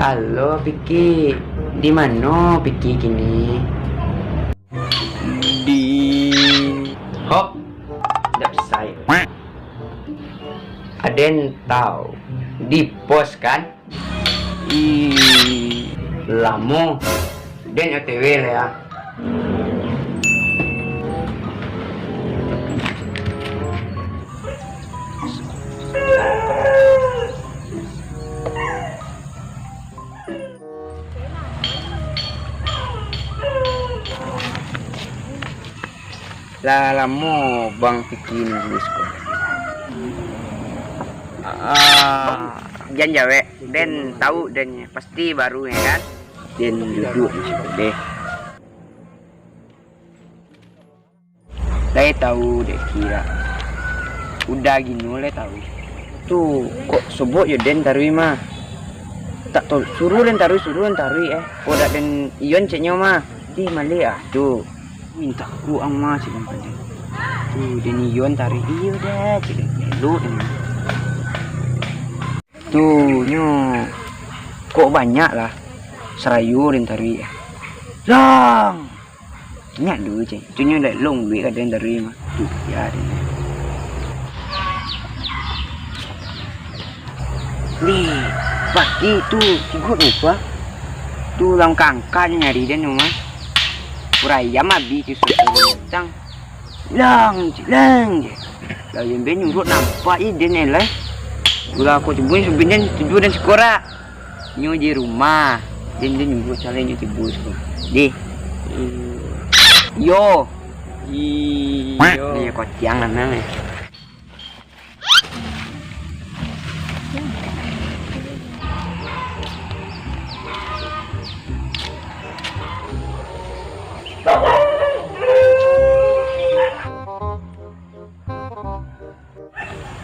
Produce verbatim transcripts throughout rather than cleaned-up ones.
Halo, Piki. Di mano Piki kini? Di... Hop. Ndak bisa yo. Aden tau. Di pos, kan? Ih, lamo. Den O T W lah, ya. Lah lamo Bang Piki nunggu siko. Ah, jan jawek, den tau den pasti baru, ya kan? Den duduak di situ deh. Lai tau dek kira. Udah gino lai tau. Tu, kok sobok yo den taruih mah. Tak tau, suruah den taruih, suruah den taruih, eh. Kok dak den iyon ceknyo mah. Di malik ah, tu. Mintak ku ang mah cek den. Tu, den iyon taruih, iyo dah, cek den. Elok den. Tu, nyo. Kok banyak lah. Sarayo den taruih. Lang! Ingat dulu, cek. Tu nyo dak long duit ka den taruih mah. Tu, ya, den. Ni, pagi tu, tigo lupa. Tu, urang kangkan nyari den tu mah. Urang ayam abih tu, suruh den datang. Lang, cek, lang, cek. Lah, yang ben nyurut nampak je den elai. Ulah aku timbun, subin den, tidur den sekorak. Nyo di rumah. Den, den nyuruh calon nyo tibo siko. Deh. Iyo. Iyo. Ni kotiang lah, Nang, eh.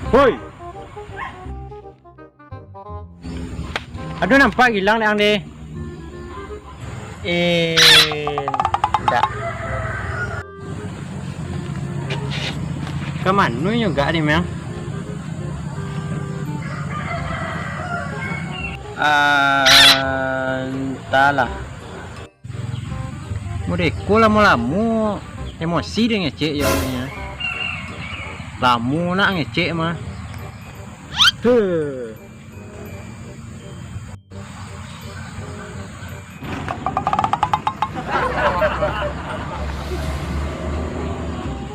Woi. Aduh, nampak gilang dek ang deh. Eh, ndak. Ka mano nyo gak ni, Mang? Ah, entahlah. Mode ko lamo-lamo emosi dek ngecek yo, nyo. Lamo nak ngecek mah. Heh.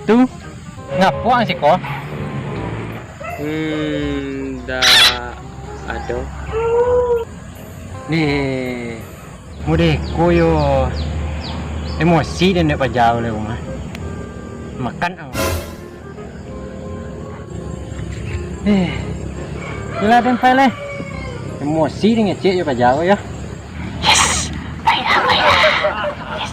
Tu, ngapo ang siko? Hmm, ndak ado. Ni, mode ko yo emosi den dek paja lai mah. Makan ang. Eh, lah den pai lai. Emosi den ngecek jo paja ko yo. Yes, baiklah, baiklah. Yes.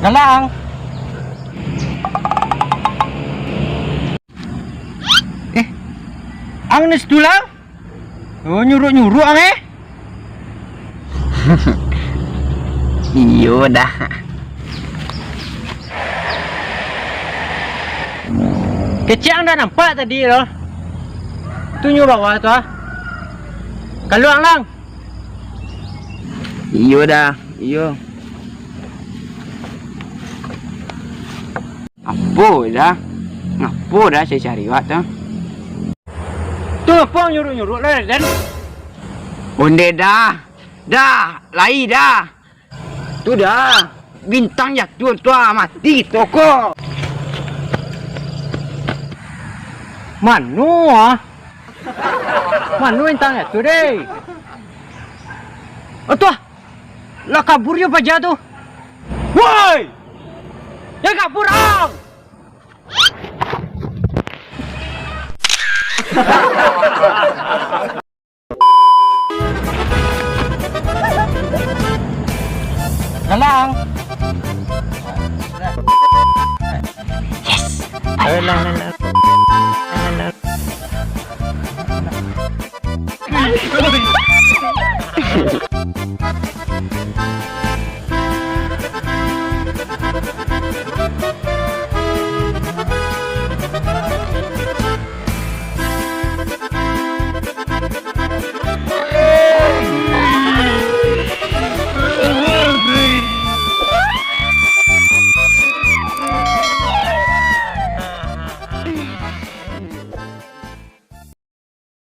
Galang. Eh, ang ni situ lah. Oh, nyuruak-nyuruak ang, eh. Iyo dah. Kecek ang dah nampak tadi tu. Tu nyo bawah tu ah. Kaluak, Lang. Iyo dah, iyo. Apo dah? Ngapo dah cari-cari wak tu? Tu apo nyuruak-nyuruak lah, Den? Onde dah. Dah, lai dah. Tu dah. Bintang jatuah tu ah, mati toko. Mano ah? Mano bintang jatuah deh? Oh tu ah. Lah kabur jo paja tu. Woi! Jan kabur ang! Galang. Yes. Alah, alah, alah. Alah, alah.